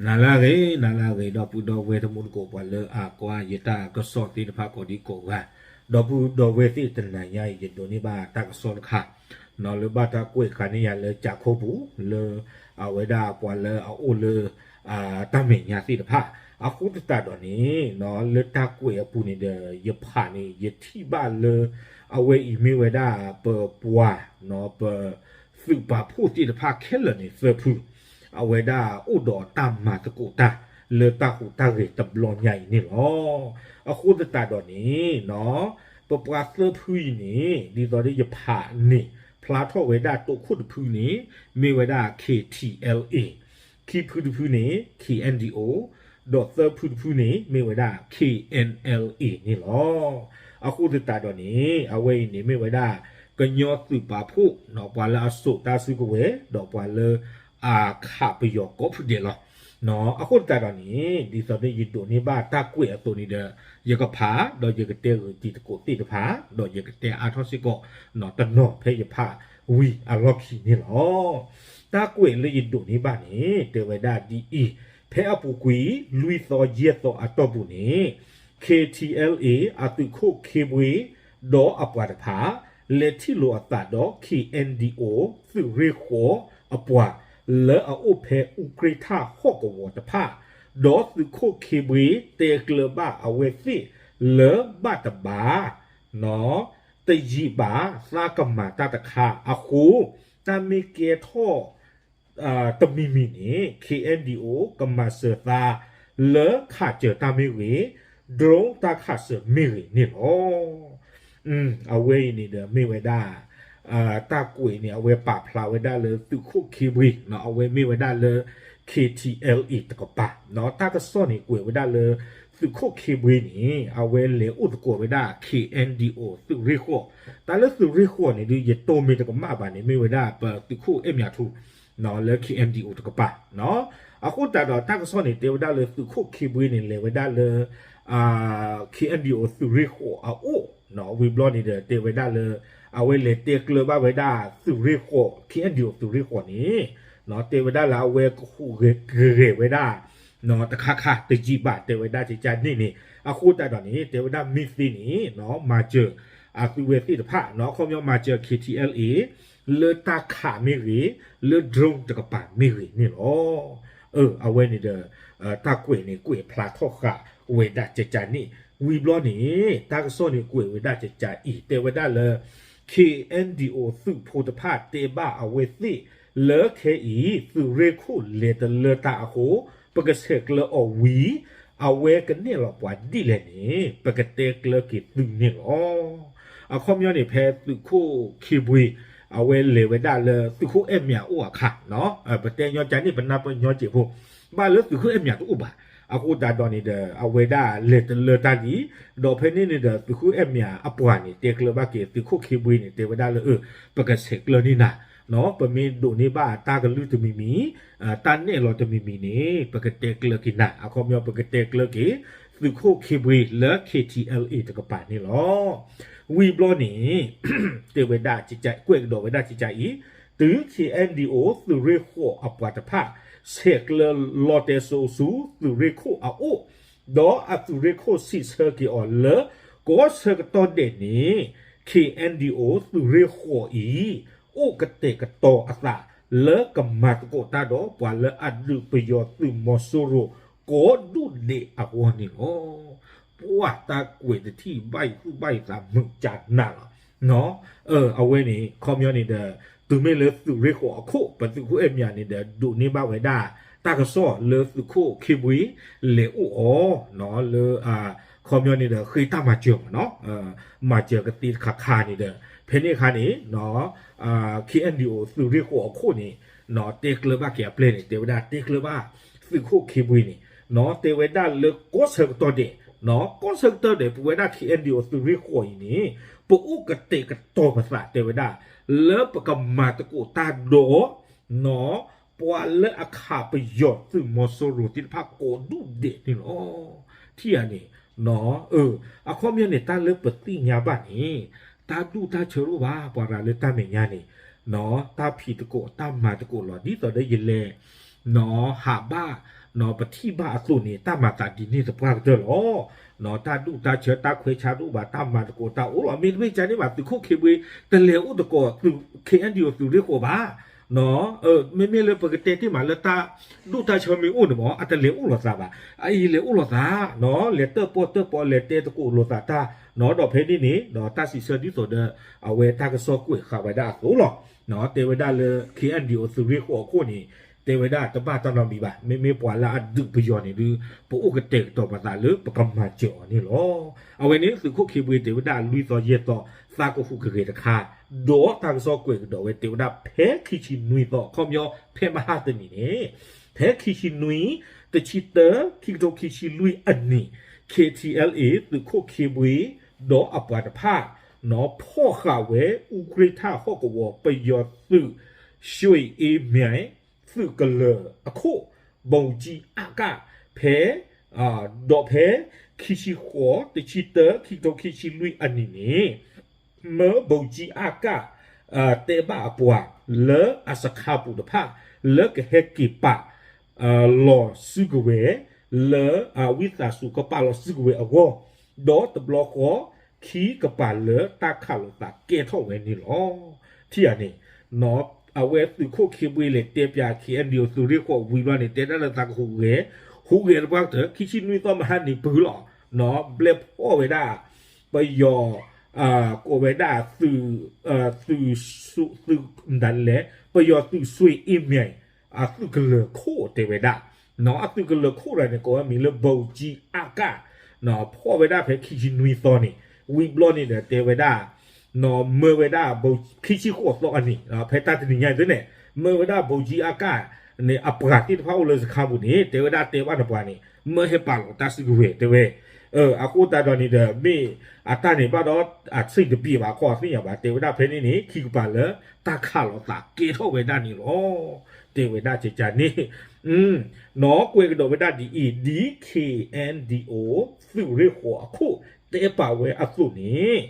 နၤလၢအဂ့ၤ နၤလၢအဂ့ၤ ဒီပုၢ်ဒီဝဲၢ်တံၤသကိး ပှၤလၢအကွၢ်ယတၢ်ကစီၣ်သ့ၣ်တဖၣ်ကိးဒံကိးဂၤ, ဒီပုၢ်ဒီဝဲၢ်သ့ၣ်တနၤညါအံၤ ယဒိးန့ၢ်ဘၣ်တၢ်ကစီၣ်တခါ, လၢဘၣ်တၢ်ကွဲးဃာ်န့ၢ်ယၤလၢကၠးခိၣ်ပူၤ လၢအဝဲဒၣ်ပှၤလၢအအိၣ်လၢ တၢ်မဲာ်ညါသ့ၣ်တဖၣ်, အဃိသတးဒီးန့ၣ် လၢတၢ်ကွဲးအပူၤန့ၣ်ဒီး ယဖးန့ၣ် ယထံၣ်ဘၣ်လၢ အဝဲအံၤမ့ၢ်ဝဲဒၣ်ပပှၤ ပ သုးပာ်ဖှိၣ်သ့ၣ်တဖၣ်ခဲလၢာ်န့ၣ်သၢဖု, အဝဲဒၣ်အိၣ်ဒီးတၢ်မၤသကိးတၢ် လၢတၢ်ဟူးတၢ်ဂဲၤတဘျီညါအံၤန့ၣ်လီၤ. အဃိသတးဒီးန့ၣ် ပပှၤသၢဖုအံၤန့ၣ် ဒ်သိးဒီးယဖးန့ၣ် ဖျါထီၣ်ဝဲဒၣ်တိခိၣ်တဖုန့ၣ် မ့ၢ်ဝဲဒၣ် K T L A, ခံဖုတဖုန့ၣ် K N D O, ဒီးသၢဖုတဖုန့ၣ် မ့ၢ်ဝဲဒၣ် K N L A န့ၣ်လီၤ. အဃိသတးဒီးန့ၣ် အဝဲအံၤန့ၣ်မ့ၢ်ဝဲဒၣ် ကညီသုးပာ်ဖှိၣ် ပှၤလၢအစိာ်တၢ်စုကဝဲၤ ဒီးပှၤလၢအခးပယီၤကိးဖုဒဲးလီၤ. အဃိသတးဒီးန့ၣ် ဒ်သိးဒီးယဒိးန့ၢ်ဘၣ်တၢ်ကွဲးအသိးန့ၣ်ဒီး ယကဖး ဒီးယကတဲဂုာ်တံၤသကိးသ့ၣ်တဖၣ် ဒီးယကတဲအါထီၣ်စ့ၢ်ကီး တနီၤဖဲယဖးဝံၤအလီၢ်ခံန့ၣ်လီၤ. တၢ်ကွဲးလၢယဒိးန့ၢ်ဘၣ်န့ၣ် တဲဝဲဒၣ်ဒ်အံၤ, ဖဲအပူၤကွံာ် လွံၢ်သီယဲၢ်သီအတီၢ်ပူၤန့ၣ် K T L A အသုးခိၣ်ခ့ဘှ့ ဒီးအပှၤတဖၣ် လဲၤထံၣ်လိာ်အသးဒီး K N D O သုးရ့ၣ်ဃိးအပှၤ လၢအအိၣ်ဖဲအူကြ့ၣ်ထၣ်ဟီၣ်ကဝီၤတဖၣ်, ဒီးသုးခိၣ်ခ့ဘှ့တဲကျၢၤဘၣ်အဝဲသ့ၣ်လၢဘၣ်တဘၣ် တယံာ်ဘၣ်သးကမၤတၢ်တခါအဃိ, တၢ်မ့ၢ်ကဲထီၣ် တမံၤမံၤန့ၣ် K N D O ကမၤစၢၤသး လၢခးစၢၤတၢ်မ့ၢ်ဂ့ၤ, drone တၢ်ခးစၢၤမ့ၢ်ဂ့ၤန့ၣ်လီၤ. အဝဲအံၤန့ၣ်ဒီးမ့ၢ်ဝဲဒၣ် တၢ်ကွဲးန့ၣ် အဝဲပာ်ဖျါဝဲဒၣ်လၢသုးခိၣ်ခ့ဘှ့ အဝဲမ့ၢ်ဝဲဒၣ်လၢ K T L A တကပၤ, တၢ်ကစီၣ်န့ၣ်ကွဲးဝဲဒၣ်လၢ သုးခိၣ်ခ့ဘှ့န့ၣ် အဝဲလဲၤအိၣ်သကိးဝဲဒၣ် K N D O သုးရ့ၣ်ဃိး, တၢ်လၢသုးရ့ၣ်ဃိးန့ၣ်ဒုး ယတိၢ်မ့ၢ်တကမၣ်ဘၣ်န့ၣ် မ့ၢ်ဝဲဒၣ်ပသုးခိၣ်အဲၣ်မၠးထူ လၢ K N D O တကပၤ, အဃိသတးဒီးတၢ်ကစီၣ်န့ၣ် တဲဝဲဒၣ်လၢသုးခိၣ်ခ့ဘှ့န့ၣ် လဲၤဝဲဒၣ်လၢ K N D O သုးရ့ၣ်ဃိးအအိၣ်, ဝံၤဘျီန့ၣ်ဒီး တဲဝဲဒၣ်လၢ အဝဲလဲၤတဲကျၢၤဘၣ်ဝဲဒၣ်သုးရ့ၣ်ဃိး K N D O သုးရ့ၣ်ဃိးန့ၣ် တဲဝဲဒၣ်လၢအဝဲကဟူးဂဲၤကဂဲၤဝဲဒၣ် တခါခါတယံာ်ဘၣ် တဲဝဲဒၣ်ကကန့ၣ်န့ၣ်, အဃိသတးဒီးန့ၣ် တဲဝဲဒၣ်မ့ၢ်သ့န့ၣ် မၤစၢၤအသုးဝဲသ့ၣ်တဖၣ် အခီပညီမၤစၢၤ K T L A လၢတၢ်ခးမ့ၢ်ဂ့ၤ, လၢ drone တကပၤမ့ၢ်ဂ့ၤန့ၣ်လီၤ. အဝဲန့ၣ်ဒီး တၢ်ကွဲးန့ၣ် ကွဲးဖျါထီၣ်ဃာ်ဝဲဒၣ်ကကန့ၣ်, ဝံၤဘျီန့ၣ် တၢ်ကစီၣ်န့ၣ်ကွဲးဝဲဒၣ်ကကအံၤ တဲဝဲဒၣ်လၢ K N D O သုးဖိတဖၣ်တဲဘၣ်အဝဲသ့ၣ်လၢခဲအံၤ သုးရ့ၣ်ခိၣ်လဲၤတလၢတၢ်အဃိ ပကဆဲးကျၢအီၤဝံၤ အဝဲကနဲၣ်လီၤပှၤဒ်လဲၣ်န့ၣ် ပကတဲကျၢၤက့ၤသုန့ၣ်လီၤ. အခီပညီန့ၣ် ဖဲသုးခိၣ်ခ့ဘှ့ အဝဲလဲၤဝဲဒၣ်လၢသုးခိၣ်အဲၣ်မၠးအိၣ်အခါ, ပတဲညီကန့ၣ် ပနၢ်ပၢၢ်ညီစဲးဖိ, ဘၣ်လၢသုးခိၣ်အဲၣ်မၠးတအိၣ်ဘၣ်, အဃိသတးဒီးန့ၣ်ဒီး အဝဲဒၣ်လဲၤတလၢတၢ်လံ, ဒီးဖဲန့ၣ်န့ၣ်ဒီး သုးခိၣ်အဲၣ်မၠးအပှၤန့ၣ် တဲကျၢၤဘၣ်က့ၤသုးခိၣ်ခ့ဘှ့န့ၣ် တဲဝဲဒၣ်လၢ ပကဆဲးကျၢၤန့ၢ်နၤ, ပမ့ၢ်ဒိးန့ၢ်ဘၣ်တၢ်ကလုၢ်တမံၤမံၤ, တၢ်နဲၣ်လီၤတမံၤမံၤန့ၣ် ပကတဲကျၢၤက့ၤနၤ, အခီပညီ ပကတဲကျၢၤက့ၤ သုးခိၣ်ခ့ဘှ့လၢ K T L A တကပၤန့ၣ်လီၤ. ဝံၤဘျီန့ၣ် တဲဝဲဒၣ် ကွဲးကဒီးဝဲဒၣ်ကကအံၤ, တုၤ K N D O သုးရ့ၣ်ဃိးအပှၤတဖၣ် ဆဲးကျၢၤလီၤတဲာ်စိၤဆူသုးရ့ၣ်ခိၣ်အအိၣ်, ဒီးအသုးရ့ၣ်ခိၣ်စံးဆၢက့ၤအီၤလၢ ကီၢ်ဆၢကတီၢ်ဒဲးန့ၣ် K N D O သုးရ့ၣ်ဃိးအံၤ အိၣ်ကတဲာ်ကတီၤအသး လၢကမၤသကိးတၢ်ဒီးပှၤလၢအဒုးပယီၤသုးမီၤစိရိၤ ကိးဒူၣ်ဒဲးအဂီၢ်န့ၣ်လီၤ. ပှၤတၢ်ကွဲးတထံၣ်ဘၣ်ယသူၣ်ဘၣ်ယသးမုာ်ကနၣ်လီၤ. အဝဲန့ၣ် ခီပညီန့ၣ်ဒီး တုၤမ့ၢ်လၢသုးရ့ၣ်ဃိးအခိၣ် ပသုးခိၣ်အဲၣ်မၠးန့ၣ်ဒီး ဒိးန့ၢ်ဘၣ်ဝဲဒၣ် တၢ်ကစီၣ်လၢသုးခိၣ်ခ့ဘှ့ လဲၤအိၣ်အီၤ လၢ ခီပညီန့ၣ်ဒီး ဃ့တၢ်မၤစၢၤမးနီၤ, မၤစၢၤကသ့တခါခါန့ၣ်ဒီး ဖဲန့ၣ်အခါန့ၣ် K N D O သုးရ့ၣ်ဃိးအခိၣ်န့ၣ် တဲကျၢၤဘၣ်က့ၤအပျဲၢ်န့ၣ် တဲဝဲဒၣ်တဲကျၢၤဘၣ် သုးခိၣ်ခ့ဘှ့န့ၣ် တဲဝဲဒၣ်လၢကီၢ်ဆၢကတီၢ်ဒဲး, ကီၢ်ဆၢကတီၢ်ဒဲး ပဝဲဒၣ် K N D O သုးရ့ၣ်ဃိးအံၤန့ၣ် ပအိၣ်ကတဲာ်ကတီၤပသး တဲဝဲဒၣ် လၢပကမၤသကိးတၢ်ဒီး ပှၤလၢအခးပယီၤသုးမီၤစိရိၤသ့ၣ်တဖၣ်ကိးဒူၣ်ဒဲးန့ၣ်လီၤ. ထံၣ်ဧါန့ၣ် အခီပညီန့ၣ် တၢ်လၢပသ့ၣ်ညါဘၣ်န့ၣ် တၢ်ဒူၣ်တၢ်ဆၢတအိၣ်ဘၣ် ပှၤရၤလၢတၢ်မဲာ်ညါန့ၣ် တၢ်ဖံးသကိးတၢ်မၤသကိးလီၤ ဒ်သိးဒီးယလဲၤ ဟးဘၣ် ပထံၣ်ဘၣ်အသိးန့ၣ် တၢ်မၤသးဒ်န့ၣ်သပှၢ်ကတၢၢ်လီၤ. တၢ်ဒူၣ်တၢ်ဆၢ တၢ်ခွဲးဆါတအိၣ်ဘၣ်, တၢ်မၤသကိးတၢ်အိၣ်လီၤ. မ့တမ့ၢ်ကန့ၣ်ဘၣ် သုးခိၣ်ခ့ဘှ့ တလဲၤအိၣ်သကိးသုး ခ့ၣ်အဲၣ်ဒံၣ်အိၣ် သုးရ့ၣ်ဃိးဘၣ်. မ့မ့ၢ်လၢပကတဲတ့ၢ်မးလၢတၢ်ဒူၣ်တၢ်ဆၢမ့ၢ်အိၣ်န့ၣ်မ့ၢ် အတလဲၤအိၣ်လိာ်သးဘၣ်. အအံၤလဲၤအိၣ်လိာ်သး, လဲၤတၢၣ်ပီၣ်တၢၣ်ပီ လဲၤတဲသကိးလိာ်သးတၢ်, ဒီးဖဲန့ၣ်န့ၣ် ဒီးတၢ်စံးဆၢဒ်သိးဒီး အဝဲတၢ်ကစီၣ်ကွဲးဃာ်ဝဲဒၣ်အသိးလီၤ. တဲဝဲဒၣ်လၢ ခ့ၣ်အဲၣ်ဒံၣ်အိၣ် သုးရ့ၣ်ဃိးအခိၣ်န့ၣ် တဲဝဲဒၣ်တဘၣ်တၢ်နီတမံၤဘၣ်. မ့မ့ၢ်ပှၤလၢအဒုးပယီၤန့ၣ်ဒုး ပအိၣ်ကတဲာ်ကတီၤပသးလၢပကမၤစၢၤအီၤန့ၣ်လီၤ. အဝဲန့ၣ်သုးခိၣ်ခ့ဘှ့တဲဝဲဒၣ်လွံၢ်သီယဲၢ်သီ သးကဟူးကဂဲၤတခါ, ဒီးတၢ်ကစီၣ်ကွဲးကဒီးဝဲတဲဝဲဒၣ်ဖဲခံဆံနွံသီ အခီပညီ ဖဲမဟါတနံၤန့ၣ် ဖဲခံဆံနွံ တဆံတၢ ခံကထိခံဆံလွံၢ်အနံၣ် ခ့ၣ်ထံအဲလ်အ့ သုးခိၣ်ခ့ဘှ့ ဒီးအပှၤတဖၣ် ဖီၣ်ဃာ်ဝဲ အူကြ့ၣ်ထၣ်ဟီၣ်ကဝီၤ ပယီၤသုး ရွှ့ၣ်အ့မၠဲၣ် သုးကလၢၤအခိၣ် ဗိုလ်ကြီးအက ဖဲ ဒီးဖဲ ခံဆံဃိး တဆံတၢ ခံကထိခံဆံလွံၢ်အနံၣ်န့ၣ် မၢ ဗိုလ်ကြီးအက တဲဘၣ်အပှၤ လၢအစခါပူၤတဖၣ် လၢကဟဲက့ၤပာ် လီၤစုကဝဲၤ လၢအဝံသးစူၤကပာ်လီၤစုကဝဲၤအဂီၢ်, ဒီးတဘျီဃီ ခံကပၤလၢတၢ်ခးလိာ်သးကဲထီၣ်ဝဲန့ၣ်လီၤ. ထံၣ်ဧါန့ၣ်, အဝဲသုးခိၣ်ခ့ဘှ့လဲၤတဲပၠး ခ့ၣ်အဲၣ်ဒံၣ်အိၣ် သုးရ့ၣ်ဃိးဝံၤဘျီန့ၣ် တဲဒၣ်လၢသးကဟူးဂဲၤ, ဟူးဂဲၤတပှၢ်ကတၢၢ် ခံဆံနွံသီမဟါန့ၣ်ပူၤလီၤ. ဘျဲၣ်ဖီၣ်ဝဲဒၣ် ပယီၤ ကိးဝဲဒၣ် သုး သုး သုး မတၤလဲၣ် ပယီၤသုး ရွှ့ၣ်အ့မၠဲၣ် အသုးကလၢၤခိၣ်တဲဝဲဒၣ်, အသုးကလၢၤခိၣ်တဂၤန့ၣ် ကိးဝဲမံၤလၢ ဗိုလ်ကြီးအက ဖီၣ်ဝဲဒၣ်ဖဲခံဆံနွံသီန့ၣ်, ဝံၤဘျီန့ၣ်ဒီးတဲဝဲဒၣ် မၢဝဲဒၣ် ခံဆံဃိးသီအနံၤ ဖဲတၢ်တနံၤညါအံၤသ့န့ၣ် မၢဝဲဒၣ် ဗိုလ်ကြီးအက န့ၣ် အပှၤသ့ၣ်တဖၣ်အိၣ်လၢစခါပူၤန့ၣ် တဲဝဲဒၣ်တဲဘၣ်နပှၤန့ၣ် မၢဟဲပာ်လီၤတၢ်စုကဝဲၤတဲဝဲ အဃိသတးဒီးန့ၣ်ဒီး မ့ၢ်အတၢ်န့ၣ်ဘၣ်ဒီး အဆ့ၣ်တပျ့ၤဘၣ်ခီသ့ၣ်ညါဘၣ် တဲဝဲဒၣ်ဖဲန့ၣ်န့ၣ် ခံကပၤလၢတၢ်ခးလိာ်သးကဲထီၣ်ဝဲဒၣ်န့ၣ်လီၤ. တဲဝဲဒၣ်ကကန့ၣ် နီၢ်ကွဲးကဒီးဝဲဒၣ်ဒ်အံၤ ဒ် ခ့ၣ်အဲၣ်ဒံၣ်အိၣ် သုးရ့ၣ်ဃိးအခိၣ် တဲပာ်ဝဲအသိးန့ၣ်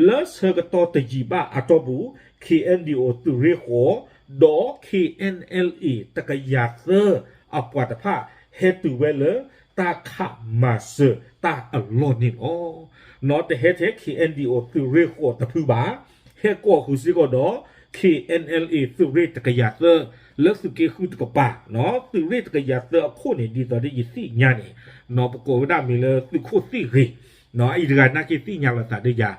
လၢဆၢကတီၢ်တယံာ်ဘၣ်အတီၢ်ပူၤ ခ့ၣ်အဲၣ်ဒံၣ်အိၣ် သုးရ့ၣ်ဃိး ဒီး ခ့ၣ်အဲၣ်အဲလ်အ့ တကယၤသၢ အပှၤတဖၣ် ဟဲတုၤဝဲလၢတၢ်ခးမၤစၢၤတၢ်အလီၢ်န့ၣ်လီၤ. နီၢ်တဟဲထဲ ခ့ၣ်အဲၣ်ဒံၣ်အိၣ် သုးရ့ၣ်ဃိးတဖုဘၣ် ဟဲကိးဃုာ်စ့ၢ်ကီးဒီး ခ့ၣ်အဲၣ်အဲလ်အ့ သုးရ့ၣ်တကယၤသၢ လၢသုးက့ဃုတကပၤ, သုးရ့ၣ်တကယၤသၢအခိၣ်န့ၣ် ဒ်သိးဒီးယသ့ၣ်ညါန့ၣ် ပကိးဝဲဒၣ်မံၤလၢသုးခိၣ်သ့ၣ်ဂ့ၤ, အအံၤတဂၤနာ်က့သ့ၣ်ညါလီၤသးဒီးယၤ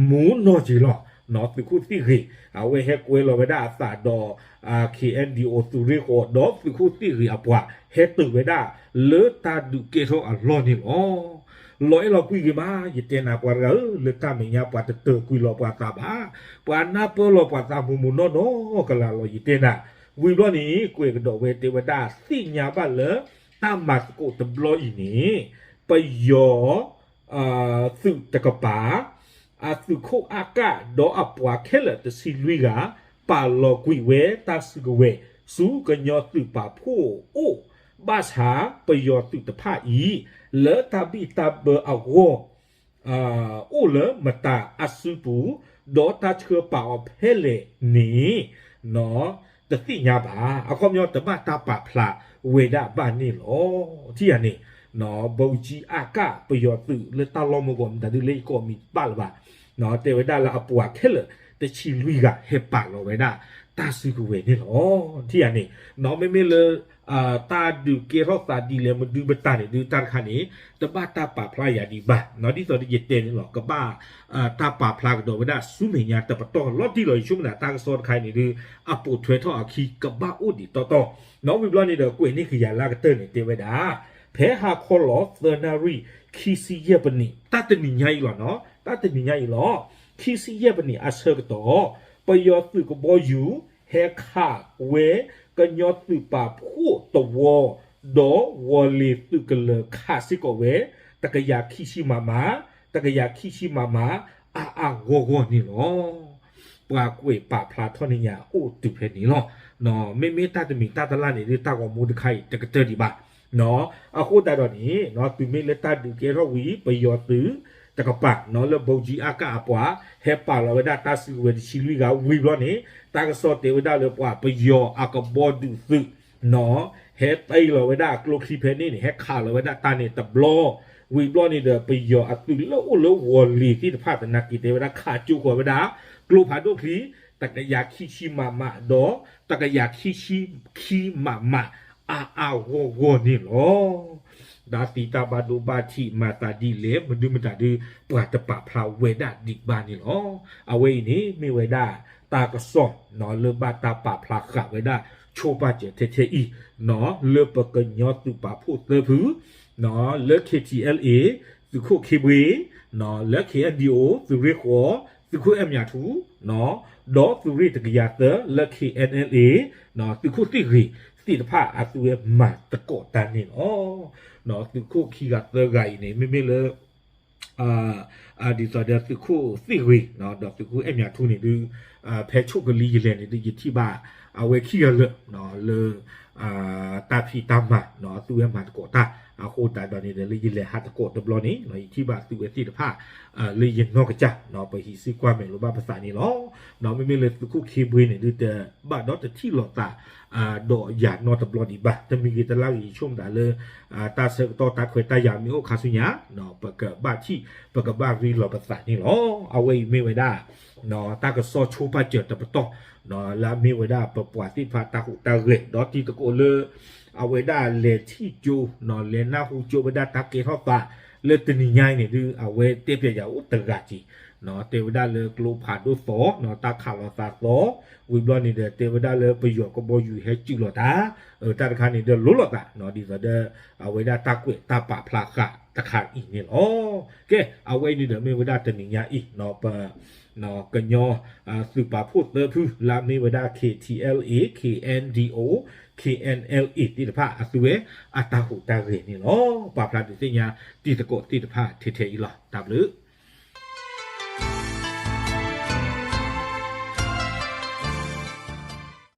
မူနီၢ်က့ၤလီၤ, သုးခိၣ်သ့ၣ်ဂ့ၤ အဝဲဟဲကွဲလီၤဝဲဒၣ်အသးဒီး ခ့ၣ်အဲၣ်ဒံၣ်အိၣ် သုးရ့ၣ်ဃိး ဒီးသုးခိၣ်သ့ၣ်ဂ့ၤအပှၤ ဟဲတုၤဝဲဒၣ်လၢတၢ်ဒုးကဲထီၣ်အလီၢ်န့ၣ်လီၤ. လီၤအဲၣ်လီၤကွံဂ့ၤမး ယတဲနၤပှၤတဂၤဧၢ, လၢတၢ်မဲာ်ညါပှၤတတၢၤကွံာ်လီၤပှၤသးဘၣ်, ပှၤနၢ်ပၢၢ်လီၤပှၤသးမိၢ်မိၢ်နီၢ်နီၢ်ကလာ်လီၤ ယတဲနၤ, ဝံၤဘျီန့ၣ် ကွဲးကဒီးဝဲတဲဝဲဒၣ် သ့ၣ်ညါဘၣ်လၢ တၢ်မၤသကိးတဘျီအံၤန့ၣ် ပယီၤ သုးတကပၤ အသုးခိၣ်အကၣ် ဒီးအပှၤခဲလၢာ်တဆံလွံၢ်ဂၤ ပာ်လီၤကွံာ်ဝဲတၢ်စုကဝဲၤ ဆူကညီသုးပာ်ဖှိၣ်အိၣ် ဘၣ်ဆၣ်ပယီၤသုးတဖၣ်အံၤ လၢတၢ်ဘံၣ်တၢ်ဘၢအဂီၢ် အိၣ်လၢမတၤအစုပူၤ ဒီးတၢ်ဆှၢပာ်အီၤဖဲလဲၣ်န့ၣ် တသ့ၣ်ညါဘၣ်. အခီပညီတဘၣ်တၢ်ပာ်ဖျါဝဲဒၣ်ဘၣ်န့ၣ်လီၤ. ထံၣ်ဧါန့ၣ် ဗိုလ်ကြီးအက ပယီၤသုးလၢတၢ်လီၢ်မုၢ်ဂီၤမတၤဒုးလၢယကိးမံၤတဘၣ်လၢၤဘၣ်, တဲဝဲဒၣ်လၢအပှၤခဲလၢာ်တဆံလွံၢ်ဂၤ ဟဲပာ်လီၤဝဲဒၣ်တၢ်စုကဝဲၤန့ၣ်လီၤ. ထံၣ်ဧါန့ၣ် မ့မ့ၢ်လၢ တၢ်ဒုးကဲထီၣ်သးဒ်လဲၣ်မနုၤမတၤန့ၣ်ဒုး တၢ်တခါန့ၣ် တဘၣ်တၢ်ပာ်ဖျါယၤဒံးဘၣ်. ဒ်သိးဒီးယတဲန့ၣ်လီၤ ကဘၣ် တၢ်ပာ်ဖျါကဒီးဝဲဒၣ်ဆူမဲာ်ညါတပတီၢ်လီၤတံၢ်လီၤ ယဆိကမိၣ်သးတၢ်ကစီၣ်တခါအံၤန့ၣ်ဒုး အပိာ်ထွဲထီၣ်အခံကဘၣ်အိၣ်ဒံးတီတီ, ဒီးဝံၤဘျီန့ၣ်ဒီးကွဲးန့ၢ်ကယၤလၢအကတၢၢ်န့ၣ် တဲဝဲဒၣ် ဖဲဟါခီလီၤသၢနၣ်ရံၣ် ခံဆံယဲၢ်ပနံး တၢ်တနံၤညါအံၤလီၤနီၤ တၢ်တနံၤညါအံၤလီၤ ခံဆံယဲၢ်ပနံးအဆၢကတီၢ် ပယီၤသုးကဘီယူၤ ဟဲခးဝဲ ကညီသုးပာ်ဖှိၣ်တဝီ ဒီးဝီၤလ့ၤသုးကလၢၤခးစ့ၢ်ကီးဝဲ တကယၤခံဆံမမ, တကယၤခံဆံမမ, အါအါဂီၢ်ဂီၢ်န့ၣ်လီၤ. ပှၤကွဲးပာ်ဖျါထီၣ်န့ၢ်ယၤအိၣ်တုၤဖဲန့ၣ်လီၤ. မ့မ့ၢ်တၢ်တမံၤတၢ်တလၢ်န့ၣ်ဒုး တၢ်ဂီၤမူတခါအံၤ တကတၢၢ်ဒံးဘၣ်. အဃိသတးဒီးန့ၣ် တုၤမ့ၢ်လၢတၢ်ဒုးကဲထီၣ်ဝံၤ ပယီၤသုးတကပၤ လၢဗိုလ်ကြီးအကၣ်အပှၤ ဟဲပာ်လီၤဝဲဒၣ်တၢ်စုကဝဲၤတဆံလွံၢ်ဂၤဝံၤဘျီန့ၣ် တၢ်ကစီၣ်တဲဝဲဒၣ်လၢပှၤပယီၤအကဘီဒုးသုး ဟဲတ့ၢ်လီၤဝဲဒၣ်ကျိချံဖဲန့ၣ်န့ၣ် ဟဲခးလီၤဝဲဒၣ်တၢ်န့ၣ်တဘျီ, ဝံၤဘျီန့ၣ်ဒီး ပယီၤအသုးလၢအိၣ်လၢဝီၤလ့ၤသ့ၣ်တဖၣ်သနာ်က့တဲဝဲဒၣ် ခးကၠိဃီၤဝဲဒၣ် ကျိဖးဒိၣ်ချံ တကယၤခံဆံမးမး ဒီး တကယၤခံဆံခံမးမး အါအါဂီၢ်ဂီၢ်န့ၣ်လီၤ. တၢ်သံတၢ်ဘၣ်ဒိဘၣ်ထံးမၤသးဒ်လဲၣ် မနုၤမတၤဒုး ပှၤတပာ်ဖျါဝဲဒၣ်ဒံးဘၣ်န့ၣ်လီၤ. အဝဲအံၤန့ၣ် မ့ၢ်ဝဲဒၣ်တၢ်ကစီၣ် လၢဘၣ်တၢ်ပာ်ဖျါဃာ်ဝဲဒၣ် ဆိပာ်စၢၤထဲထဲအံၤ လၢပကညီသုးပာ်ဖှိၣ်သၢဖု လၢ K T L A သုးခိၣ်ခ့ဘှ့ လၢ K N D O သုးရ့ၣ်ဃီ သုးခိၣ်အဲၣ်မၠးထူ ဒီးသုးရ့ၣ်တကယၤသၢ လၢ K N L A သုးခိၣ်သ့ၣ်ဂ့ၤသ့ၣ်တဖၣ်အသုဝဲမၤသကိးတၢ်န့ၣ်လီၤ. သုးခိၣ်ခံဂၤသၢဂၤအံၤန့ၣ် မ့မ့ၢ်လၢ ဒ်သိးဒီးသုးခိၣ်သ့ၣ်ဂ့ၤ ဒီးသုးခိၣ်အဲၣ်မၠးထူန့ၣ်ဒုး ဖဲဆိၣ်ကလံယလဲၤန့ၣ်ဒုး ယထံၣ်ဘၣ်အဝဲခံဂၤလၢာ် လၢ တၢ်ဖံးတၢ်မၤ သုဝဲမၤသကိးတၢ် အဃိသတးဒီးန့ၣ်ဒီး လၢယလဲၤဟးသကိးတဘျီန့ၣ် ယထံၣ်ဘၣ်သုဝဲသ့ၣ်တဖၣ် လၢယနီၢ်ကစၢ် ပဟံးစုကွၢ်မဲာ်လိာ်ဘၣ်ပသးန့ၣ်လီၤ. မ့မ့ၢ်လၢသုးခိၣ်ခ့ဘှ့န့ၣ်ဒုး တဘၣ်ဒီးတထံၣ်လိာ်သး ဒီးယၤနီတဘျီဒံးဘၣ်. တမံၤဂ့ၤတလါဂ့ၤ ယဆိကမိၣ်သးလၢ တၢ်ဆၢကတီၢ်တၢ်ခွဲးတၢ်ယာ်မ့ၢ်အိၣ်ခါဆူညါ ပကဘၣ်ထံၣ် ပကဘၣ်ရ့လိာ်ပသးန့ၣ်လီၤ. အဝဲအံၤမ့ၢ်ဝဲဒၣ် တၢ်ကစီၣ်ဆိပာ်စၢၤတပတီၢ် လၢအမ့ၢ်ဝဲဒၣ်ပပှၤသ့ၣ်တဖၣ်တၢ်ဟူးတၢ်ဂဲၤ ဒီးတံၤသကိးလၢ အဝဲဒၣ်လဲၤထံၣ်ကၠိ လဲၤနၢ်ဟူကၠိဝဲဒၣ်တၢ်ကဲထီၣ်သး လၢတနံၤညါအံၤန့ၣ်ဒုး အဝဲတဲပျဲယၤအိၣ်တဂၤက့ၤ တဲဝဲဒၣ်လၢကျိဖးဒိၣ်သီ တၢ်ခးလိာ်သးသီ ဝံၤဘျီန့ၣ်ဒီး တဲဝဲဒၣ်လၢပယီၤကဘီယူၤဟဲစုၣ်လိာ်သး တၢ်တခါန့ၣ်ဒီးလိၤလိာ်သး ဒ်သိးဒီး အဝဲဒၣ်တၢ်ကွဲးတၢ်ပာ်ဖျါဃာ်တခါအံၤန့ၣ်လီၤ. ကဲ အဝဲအံၤန့ၣ်ဒီးမ့ၢ်ဝဲဒၣ်တနံၤညါအံၤ ပ ကညီ သုးပာ်ဖှိၣ်သၢဖု လၢအမ့ၢ်ဝဲဒၣ် K T L A, K N D O, K N L A သ့ၣ်တဖၣ်အသုဝဲ အတၢ်ဟူးတၢ်ဂဲၤန့ၣ်လီၤ. ပာ်ဖျါဒုးသ့ၣ်ညါတံၤသကိးသ့ၣ်တဖၣ်ထဲထဲအံၤလီၤ. တၢ်ဘျုး